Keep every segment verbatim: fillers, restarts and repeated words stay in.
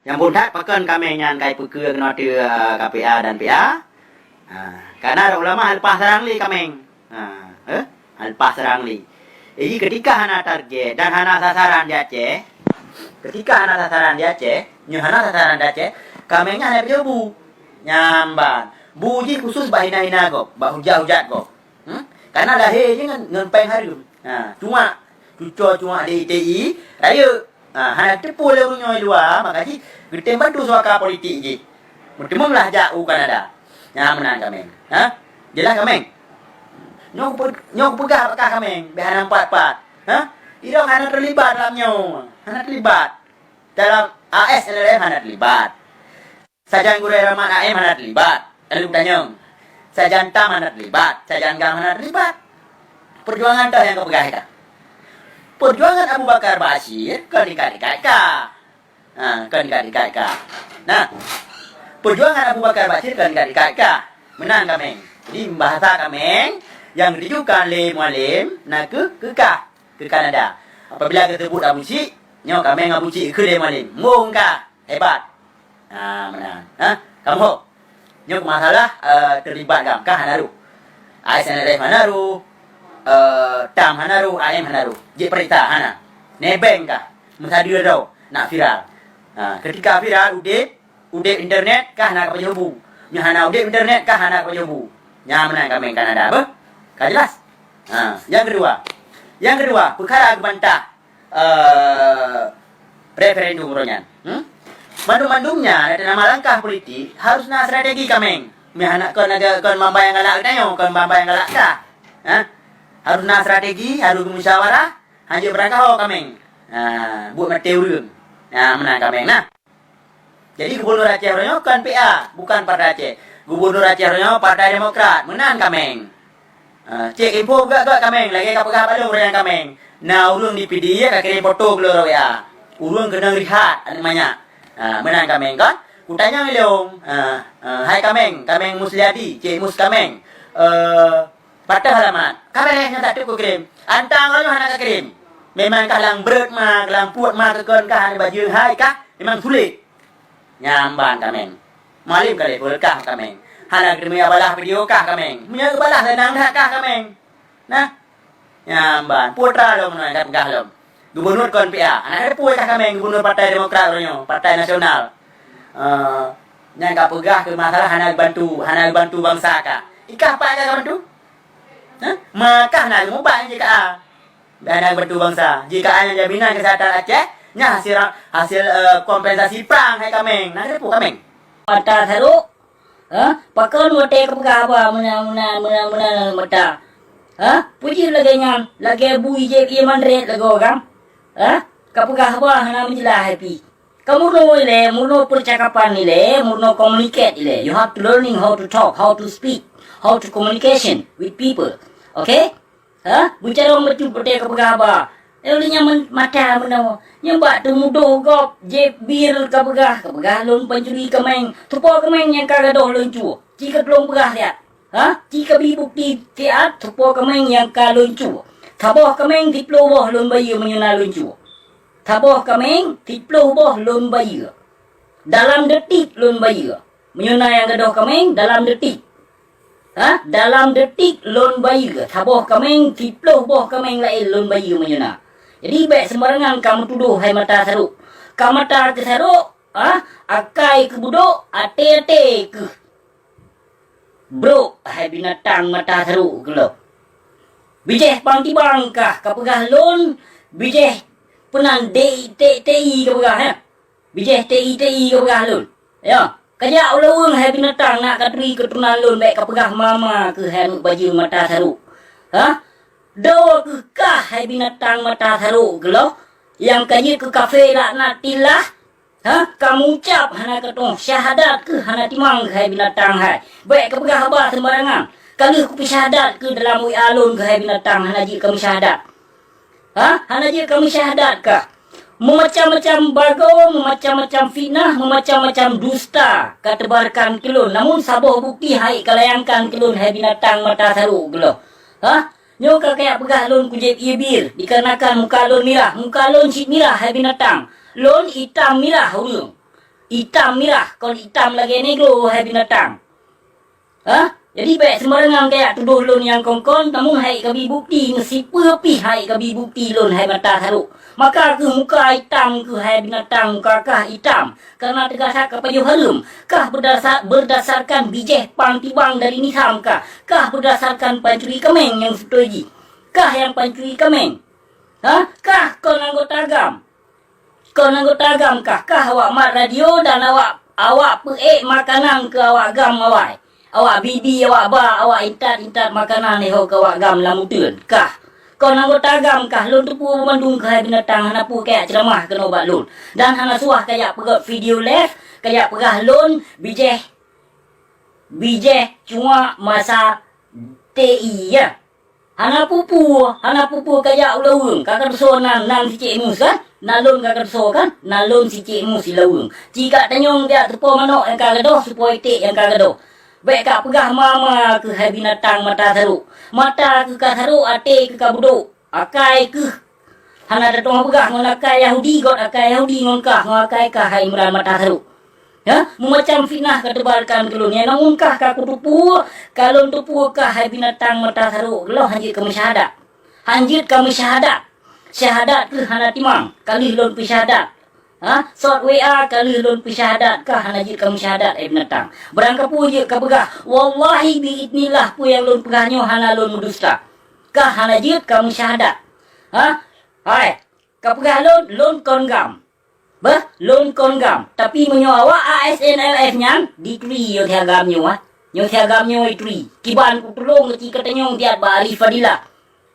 Nyang phon that pakon kaméng nyan ka ipeukeue keunoe ateueh, eh, K P A dan P A. Ha, karena ulama leupah seurang lé kaméng. Ha, eh? Leupah seurang lé. Jadi ketika hana target dan hana sasaran di Aceh, ketika hana sasaran di Aceh, nyoe hana sasaran di Aceh, kaméng nyan hana peujoh bu. Nyan ban. Bu jih khusus bak hina-hina gob, bak hujat-hujat gob. Hmm? Karena lahé jih ngon, ngon péng hareuem. Ha, cuma cuco cuma di T I, rayeuk. Ha, hana teupeu lé ureueng nyoe luwa, maka jih geutem bantu suaka politik jih. Meuteumé lah jak u Kanada. Nyan meunan kaméng. Ha? Jeulaih kaméng? Nyoe kupe-, nyoe kupeugah bak kah kaméng, bèk hana pat-pat. Ha? Irong hana teulibat lam nyoe. Hana teulibat. Dalam A S N R M hana teulibat. Sajan gurèe Rahmat A M hana teulibat, lalu tanyong. Sajan Tam hana teulibat, sajan Gam hana teulibat. Peujuangan toh nyang kapeugah ka. Peujuangan Abu Bakar Bashir kon ikat-ikat ka. Ha, kon ikat-ikat ka. Nah, peujuangan Abu Bakar Bashir kon ikat-ikat ka. Meunan kaméng. Jadi, bahasa kaméng nyang ditujukan lé Mualem na keuh keu kah, keu Kanada. Apabila geusebut Abu Chik, nyoe kaméng Abu Chik keu lé Mualem. Mong kah. Hebat. Ha, meunan. Ha? Kamoe. Nyoe masalah, eh, teulibat GAM kah hana rôh. A S N R M hana rôh. Eh, Tam hana rôh, A M hana rôh. Jeuet peuriksa hana. Nebeng kah. Meusadeue droe nak viral. Ha, ketika viral udeb, udeb internet kah hana kapajoh bu. Nyoe hana udeb internet kah hana kapajoh bu. Nyan meunan kaméng Kanada beuh. Ka jelas? Ha, nyang keudua. Nyang keudua, peukara geubantah eh, referendum uroe nyan. Hmm? Mandum-mandum nyan, ada nama langkah politik, harus na strategi kaméng. Meuhana kon lagèe kon bamba nyang galak geutanyoe, kon bamba nyang galak kah. Ha? Harus na strategi, harus musyawarah, hanjeuet beurangkaho kaméng. Ha, buet maté ureueng. Ha, meunan kaméng nah. Jadi gubunur Aceh uroe nyoe kon P A, bukan Partai Aceh. Gubunur Aceh uroe nyoe Partai Demokrat, meunan kaméng. Ha, cek info gak-gak kaméng, lagèe ka peugah bak lôn ureueng kaméng. Na ureueng di Pidie ka kirém foto keu lôn lewat W A. Ureueng keunong rihat aneuk manyak. Ha, meunan kaméng kon? Kutanyong ilôn. Ha, ha, hai kaméng, kaméng Musliadi, cek Mus kaméng. Eh, Patah alamat. Ka beres nyan satu kukirém. Antang laju hana kakirém. Memang kah lam breuet ma, lam puet ma keukon kah hana bajeueng hai kah memang sulet. Nyan ban kaméng. Mualem ka level kah kaméng. Hana geuteumé balah video kah kaméng. Meunyoe geubalah seunang that kah kaméng. Nah. Nyan ban. Putra lom nyan ka peugah lom. Gubunur kon P A. Hana ada peue kah kaméng gubunur Partai Demokrat uroe nyoe, Partai Nasional. Eh, nyan ka peugah keu masalah hana geubantu, hana geubantu bansa kah. Ikah pat ka geubantu? Hah? Makah na geumubak J K A. Dana bantu bansa. J K A nyang jaminan kesehatan Aceh, nyan hasil, hasil, eh, kompensasi prang hai kaméng. Na teupeue kaméng? Mata sarok, ha? Pakon watèe kapeugah haba meunan, meunan, meunan, meunan mata? Ha? Puji lagèe nyan, lagèe bui jép ié mandret lagoe kan? Ha? Kapeugah haba hana meujeulaih hai pih. Ka meurunoe ilèe, meurunoe peucakapan ilèe, meurunoe communicate ilèe. You have to learning how to talk, how to speak, how to communication with people. Okay? Ha? Beucarông bacut watèe kapeugah haba. Eh, ulèh nyan men-, mata meunoe. Nyan bak teumudoh gob, jép bir kapeugah, kapeugah lôn pancuri kaméng. Teupeue kaméng nyang ka gadôh lôn cue. Ci ka tulông peugah siat. Ha? Ci ka bi bukti siat, teupeue kaméng nyang ka lôn cue. Saboh kaméng siplôh boh lôn bayeue meunyoe na lôn cue. Saboh kaméng siplôh boh lôn bayeue. Dalam detik lôn bayeue. Meunyoe na nyang gadôh kaméng, dalam detik. Ha? Dalam detik lôn bayeue. Saboh kaméng, siplôh boh kaméng laén lôn bayeue meunyoe na. Jadi, bèk seumbarangan ka meutudoh hai mata sarok. Ka mata keu sarok, ha? Akai keu budok, até-até keuh. Brok hai binatang mata sarok keu lôn. Bijéh pang tibang kah, kapeugah lôn, bijéh peunan D I T T I kapeugah, ha? Bijéh T I T I kapeugah lôn. Ya, kajak u laweueng hai binatang nak katuri keuturonan lôn bèk kapeugah mama keuh hai aneuk bajeue mata sarok. Ha? Dua keuh kah hai binatang mata sarok keu lôn, nyang ka jeuet keu kafé laknatillah. Ha? Ka meucab hana keutoh, syahadat keuh hana timang keuh hai binatang hai. Bèk kapeugah haba seumbarangan. Ka lheueh kupeusyahadat keuh dalam W A lôn keuh hai binatang hana jeuet kameusyahadat. Ha? Hana jeuet kameusyahadat kah? Meumacam-macam bagoe, meumacam-macam fitnah, meumacam-macam dusta ka teubarkan keu lôn. Namun saboh bukti hai ka layangkan keu lôn hai binatang mata sarok keu lôn. Ha? Nyoe ka kajak peugah lôn kujép ié bir, dikarenakan muka lôn mirah. Muka lôn cit mirah hai binatang. Lôn itam mirah ureueng. Itam mirah, kon itam lagèe negro, hai binatang. Ha? Jadi bèk seumarangan kajak tudoh lôn nyang kon-kon, namun hai kabi bukti, meusipeue pih hai kabi bukti lôn, hai mata sarok. Maka keuh muka itam keuh, hai binatang, muka kah itam, karena teugasat ka pajoh hareuem. Kah berdasa-, berdasarkan bijèh pang tibang dari nisam kah? Kah berdasarkan pancuri kaméng nyang sutôi jih? Kah nyang pancuri kaméng? Ha? Kah kon anggota GAM? Kon anggota GAM kah? Kah awak mat radio dan awak, awak peuék makanan keu awak GAM awai? Awak bibi, awak ba, awak intat-intat makanan lé ho keu awak GAM lam uteuen kah? Kon anggota GAM kah? Lôn teupeue bandum keuh hai binatang, hana peue kajak ceuramah keunoe bak lôn. Dan hana suah kajak peugöt video live, kajak peugah lôn bijèh, bijèh cuak masa T I, ya. Hana peue-peue, hana peue-peue kajak u laweueng, ka kateusoe nan, nan sicék mus kan? Nan lôn ka kateusoe kan? Nan lôn sicék mus i laweueng. Ci katanyong jak teupo manok nyang ka gadôh, teupo iték nyang ka gadôh. Bèk kapeugah ma-ma keuh hai binatang mata sarok. Mata keuh ka sarok, até keuh ka beudôk. Akai keuh hana tateupeugah ngon akai Yahudi, göt akai Yahudi ngon kah, ngon akai kah hai Imran mata sarok. Ya, meumacam fitnah kateubarkan keu lôn. Nyang namun kah ka kuteupeue, ka lôn teupeue kah hai binatang mata sarok, lôn hanjeuet kameusyahadat. Hanjeuet kameusyahadat. Syahadat keuh hana timang, ka lheueh lôn peusyahadat. Ha, sot W A ka lheueh lôn peusyahadat, kah hana jeuet kameusyahadat, eh binatang. Barangkapeue jeuet kapeugah, wallahi biidznillah peue nyang lôn peugah nyoe hana lôn meudusta. Kah hana jeuet kameusyahadat. Ha? Hai, kapeugah lôn, lôn kon GAM. Beuh, lôn kon GAM. Tapi meunyoe awak A S N L F nyan, dituri nyoe siagam nyoe, ah. Nyoe siagam nyoe ituri. Kiban kutulông keuci katanyong tiat bak Arif Fadilah.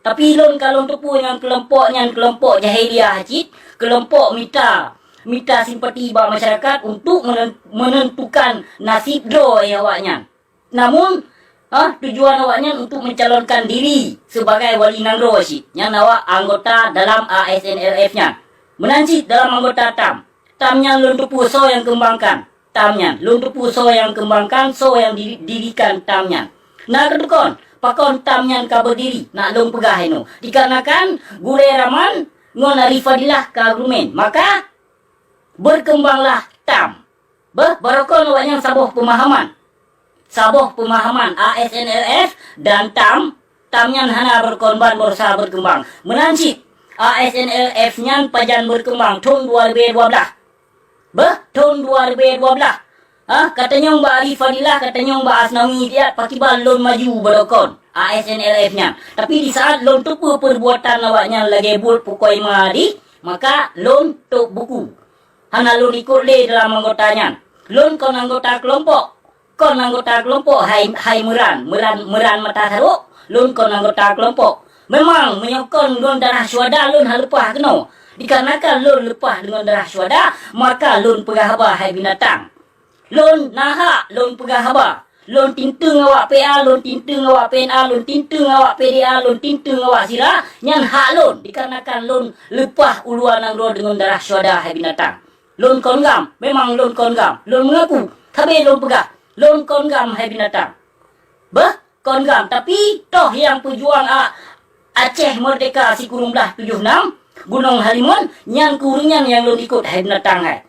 Tapi lôn ka lôn teupeue nyan keulompok nyan keulompok jahiliah cit, keulompok mita, mita simpati bak masyarakat untuk menen-, menentukan nasib droe awaknyan. Namun, ha, tujuan awaknyan untuk mencalonkan diri sebagai wali nanggroe cit, nyan awak anggota dalam A S N L F nyan. Meunan cit dalam anggota TAM. TAM nyan lôn teupeue soe nyang keumbangkan TAM nyan. Lôn teupeue soe nyang keumbangkan, soe nyang di-, dirikan TAM nyan. Na keutukon, pakon TAM nyan ka beudiri, nak lôn peugah inoe. Dikarenakan Gurèe Rahman ngon Arif Fadilah ka argumen, maka berkembanglah TAM. Beuh, barokon awaknyan saboh peumahaman. Saboh peumahaman A S N L F dan TAM, TAM nyan hana berkorban berusaha berkembang. Meunan cit, A S N L F nyan pajan berkembang thon dua ribèe dua blah. Beuh, thon dua ribèe dua blah. Ha, katanyong bak Arif Fadilah, katanyong bak Asnawi Idiat, pakiban lôn maju barokon A S N L F nyan. Tapi di saat lôn teupeue perbuatan awaknyan lagèe buet pukoi ma di, maka lôn tôp buku. Hana lôn ikot lé dalam anggota nyan. Lôn kon anggota keulompok. Kon anggota keulompok hai, hai Meuran, Meuran, Meuran mata sarok, lôn kon anggota keulompok. Memang, meunyoe kon ngon darah syuhada lôn hana leupah keunoe. Dikarenakan lôn leupah deungon darah syuhada, maka lôn peugah haba hai binatang. Lôn na hak lôn peugah haba. Lôn tinteung awak P A, lôn tinteung awak P N A, lôn tinteung awak P D A, lôn tinteung awak sira, nyan hak lôn. Dikarenakan lôn leupah uluwa nanggroe deungon darah syuhada hai binatang. Lôn kon GAM, memang lôn kon GAM. Lôn meungaku, sabé lôn peugah, lôn kon GAM hai binatang. Beuh, kon GAM, tapi toh nyang peujuang a-, Aceh Merdeka sikureueng blah tujoh nam, Gunong Halimon, nyan keu ureueng nyan nyang lôn ikot hai binatang hai.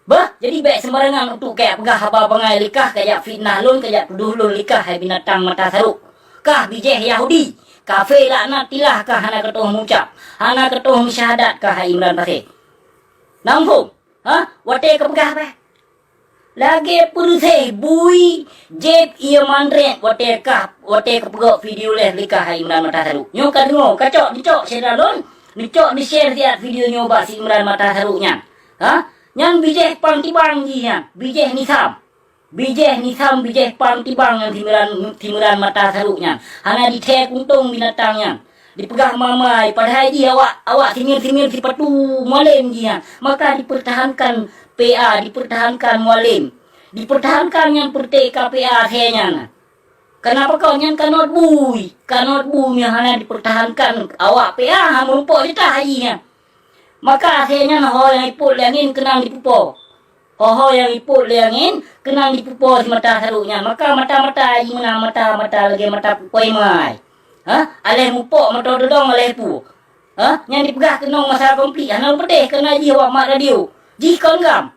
Beuh, jadi bèk seumarangan untuk kajak peugah haba bangai lé kah, kajak fitnah lôn, kajak tudoh lôn lé kah hai binatang mata sarok. Kah bijèh Yahudi, kafé laknatillah kah hana keutoh meucab, hana keutoh meusyahadat kah hai Imran Pasé. Na muphom? Ha? Watèe kapeugah beh. Lagèe peureuséh bui jép ié mandrét watèe kah, watèe kapeugöt video lé lé kah hai Imran mata sarok. Nyoe ka deungö, kacok, dicok syedara lôn, dicok di-share siat video nyoe bak si Imran mata sarok nyan. Ha? Nyan bijèh pang tibang jih nyan, bijèh nisam. Bijèh nisam, bijèh pang tibang nyan si Imran, si Imran mata sarok nyan. Hana dithèe kuntông binatang nyan. Dipeugah mamai, padahai jih awak, awak simil-simil sipatu Mualem jih nyan. Maka dipertahankan P A, dipertahankan Mualem. Dipertahankan nyan peureté ka P A asèe nyan. Kenapa kau nyan kanot bui? Kanot bui nyang hana dipertahankan awak P A ha meurumpok jitah jih nyan. Maka asèe nyan ho nyang ipot lé angén keunong dipupo. Ho-ho nyang ipot lé angén keunong dipupo si mata sarok nyan. Maka mata-mata jih meunan mata-mata lagèe mata pukoi mai. Ha? Aléh mupok mata dodong aléh pu. Ha? Nyan dipeugah keunong masa konflik. Hana peudeh keu na jih awak mat radio. Jih kon GAM.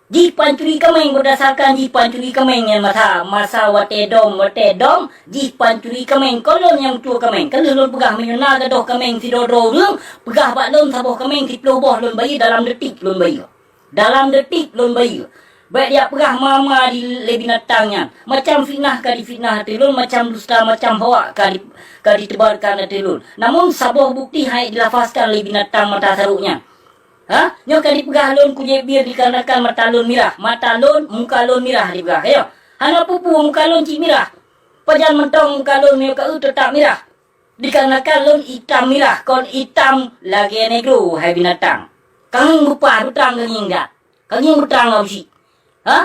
Jih pancuri kaméng, berdasarkan jih pancuri kaméng nyan masa, masa watée dom, watée dom, jih pancuri kaméng, kon lôn nyang cue kaméng. Ka lheueh lôn peugah, meunyoe na gadôh kaméng sidroe-droe ureuëng, peugah bak lôn saboh kaméng siplôh boh lôn bayeue, dalam detik lôn bayeue. Dalam detik lôn bayeue. Bék diak peugah ma-ma di lé binatang nyan. Macam fitnah ka difitnah ateueh lôn, macam dusta, macam hoak ka di, ka ditebarkan ateueh lôn. Namun saboh bukti han ék dilafazkan lé binatang mata sarok nyan. Ha? Nyoe ka dipeugah lôn kujéb bir dikarenakan mata lôn mirah. Mata lôn, muka lôn mirah dipeugah. Ayo. Hana peue-peue muka lôn cit mirah. Pajan mantong muka lôn meunyoe ka eu teutap mirah. Dikarenakan lôn itam mirah, kon itam lagée negro, hai binatang. Ka ngieng beupah, beutrang ka ngieng that. Ka ngieng beutrang Abusyik. Ha?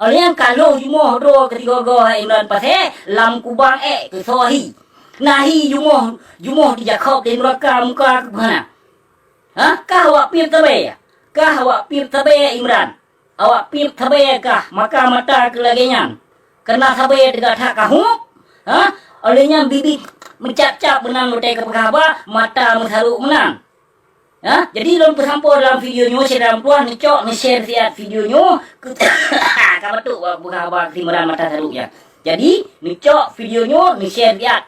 Óh lheueh nyan ka lhôh jumoh droe keu sigoe-goe hai Imran Pasé, lam kubang ék keu soe hi. Na hi jumoh, jumoh dijakhôb di nuraka muka keu peue hana. Ha? Kah awak piep sabe? Kah awak piep sabe Imran? Awak piep sabe kah maka mata keu lagée nyan? Keureuna sabe teuga that ka huék, ha? Óh lheueh nyan bibit meucap-cap meunan watée ka peugah haba, mata meusarok meunan. Ha? Jadi lôn peusampoe dalam video nyoe, syedara meutuah, neucok, neu-share siat video nyoe keu ka batuk bak peugah haba keu si Imran mata sarok nyan. Jadi, neucok video nyoe, neu-share siat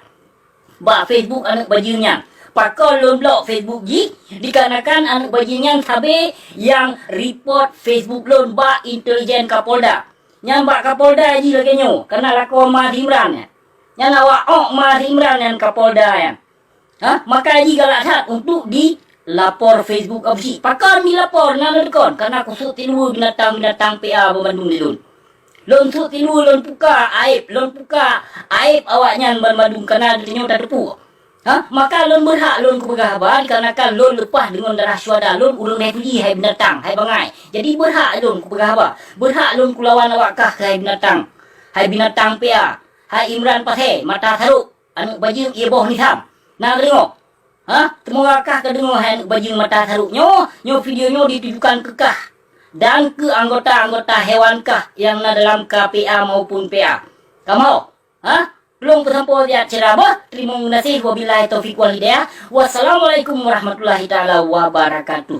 bak Facebook aneuëk bajeueng nyan. Pakon lôn blok Facebook jih? Dikarenakan aneuëk bajeueng nyan sabe nyang report Facebook lôn bak intelijen Kapolda. Nyan bak Kapolda jih lagée nyoe, keureuna lakoe ma si Imran nyan. Nyan awak ôk ma si Imran nyan Kapolda nyan. Ha? Maka jih galak that untuk dilapor Facebook Abusyik. Pakon dilapor, na lôn kon, keureuna kusut tilu binatang-binatang P A banmandum di lôn. Lôn sut tilu, lôn puka aéb, lôn puka aéb awaknyan banmandum kana geutanyoe tateupeue. Ha? Maka lôn beurhak lôn kupeugah haba dikarenakan lôn leupah deungon darah syuhada lôn ureuëng lhée puji hai binatang, hai bangai. Jadi beurhak lôn kupeugah haba, beurhak lôn kulawan awak kah hai binatang. Hai binatang P A, hai Imran Pasé, mata sarok, aneuëk bajeueng ié boh nisam. Na geudeungoe? Ha? Teumoga kah kadeungoe hai aneuëk bajeueng mata sarok nyoe, nyoe video nyoe ditujukan keu kah dan keu anggota-anggota hewan kah nyang na dalam K P A maupun P A. Kamoe, ha? Lôn peusampoe siat syedara beuh. Teurimong geunaséh, wabillahi taufiq wal hidayah. Wassalamualaikum warahmatullahi taala wabarakatuh.